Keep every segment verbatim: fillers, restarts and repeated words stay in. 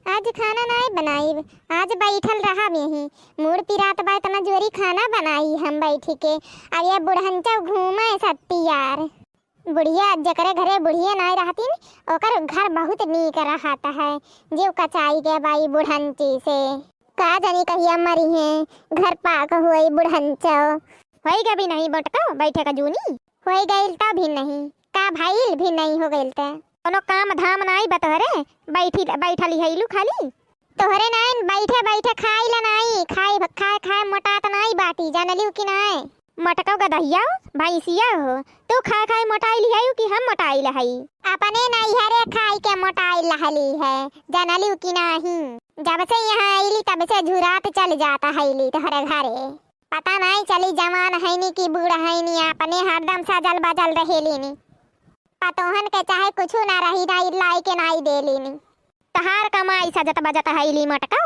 आज खाना नाई बनाइब, आज बैठल रहब यहीं। मूड़ पिरात बा, इतना जोरी खाना बनाई हम बैठी के। अब ये बुढ़ंचौ घूमे सत्ती यार। बुढ़िया, जेकरे घरे बुढ़िया नाई रहतीन, ओकर घर बहुत नीक रहत है। जीव कचाई के बाई बुढ़ंची से। का जानी कहिया मरी हैं, घर पाक होई बुढ़ंचौ। होई गै भी नहीं बटका, बैठे का जूनी। होई गइल त भी नहीं, का भइल भी नहीं हो गइल त। कोनो काम धाम नाई बा तोहरे, बैठी, बैठल हइलू खाली। तोहरे नाई बैठे बैठे खाई ला नाई, खाई, खाए खाए मोटात नाई बाटी, जानलिउ कि नाई? मोटकौ गदहिया, भैंसिया हो, तू खाए खाए मोटाइल हइउ कि हम मोटाइल हई? अपने नैहरे खाई के मोटाइल रहली है, जानलिउ कि नाही? जब से यहाँ आइली तब से झुरात चल जात हइली तोहरे घरे। पता नाई चली जवान हइनी कि बूढ़ हइनी, अपने हरदम सजल बजल रहेलीनी। पतोहन के चाहे कुछु ना रही, नाई लाई के नाई देलीनी। तहार कमाई सजत बजत हइली मोटकौ।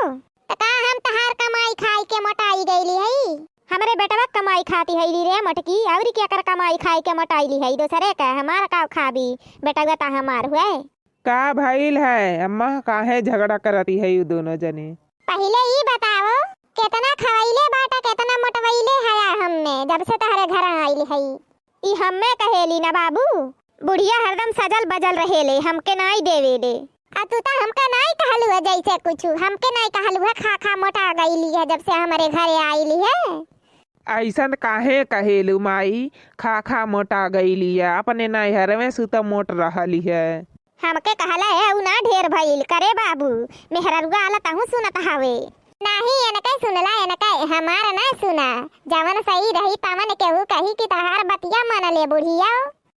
त का हम तहार कमाई खाई के मोटाई गइली हई? हमरे बेटवा क कमाई खाती हइली रे मोटकी, अउरी केकर कमाई खाई के मोटाइली हई? दोसरे क, हमार का खाबी? बेटवा त हमार हुए। का भइल है अम्मा, काहे झगड़ा करती है यू दोनों जने? पहिले ई बताओ, केतना खवइले बाटा, केतना मोटवइले हया हम्मे, जब से तहरे घर आइल हई? ई हम्मे कहेली ना बाबू, बुढ़िया हरदम सजल बजल रहेले, हमके नाई देवेले। आ तू त हमका नाई कहलू है जैसे कुछु, हमके नाई कहलू है, खा खा मोटा गइली है जब से हमरे घरे आइली है। अइसन काहे कहेलू माई, खा खा मोटा गइली है, अपने नैहरवे सु त मोट रहली है। हमके कहला है, उ ना ढेर भइल करे बाबू, मेहररुआ आला तहूँ सुनत हवे। नाही, एनके सुनला, एनके हमार ना सुना। जवन सही रही तवन केहू कही कि तहार बतिया मन ले बुढ़िया।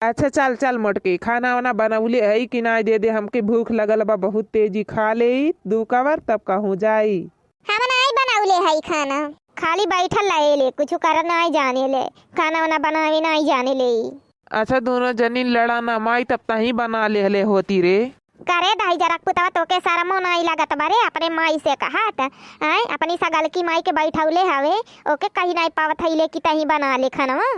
अच्छा चल चल मोटकी, खाना वाना बनवले हई कि ना? दे दे, हमके भूख लगल बा बहुत तेजी, खा ले दू कवर तब कहूँ जाई। हम नाई बनवले हई खाना। खाली बैठल रहेले, कुछ कर नाई जानेले, खाना वाना बनावे नाई जानेले। अच्छा, दोनों जनी लड़ा ना माई, तब तहीं बना लेहले होती रे। करे दाई जरा पुतवा, तोके शरमो नाई लागत बा रे, अपने माई से कहत, आय, अपनी सगलकी माई के बैठौले हवे, ओके कही नाई पावत हइले कि तहीं बना ले खानवा।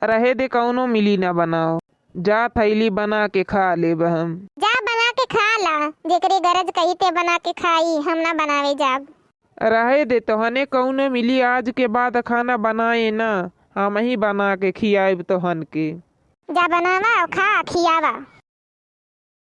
रहे दे, कौनो मिली ना बनाओ, जा थैली बना के खा लेब हम। जा बना के खा ला, जेकरे गरज कही ते बना के खाई, हम ना बनावे जाब। रहे दे तोहने, कौनो मिली आज के बाद खाना बनाए ना, हम ही बना के खियाइब तोहन के। जा बनावा और खा, खियावा।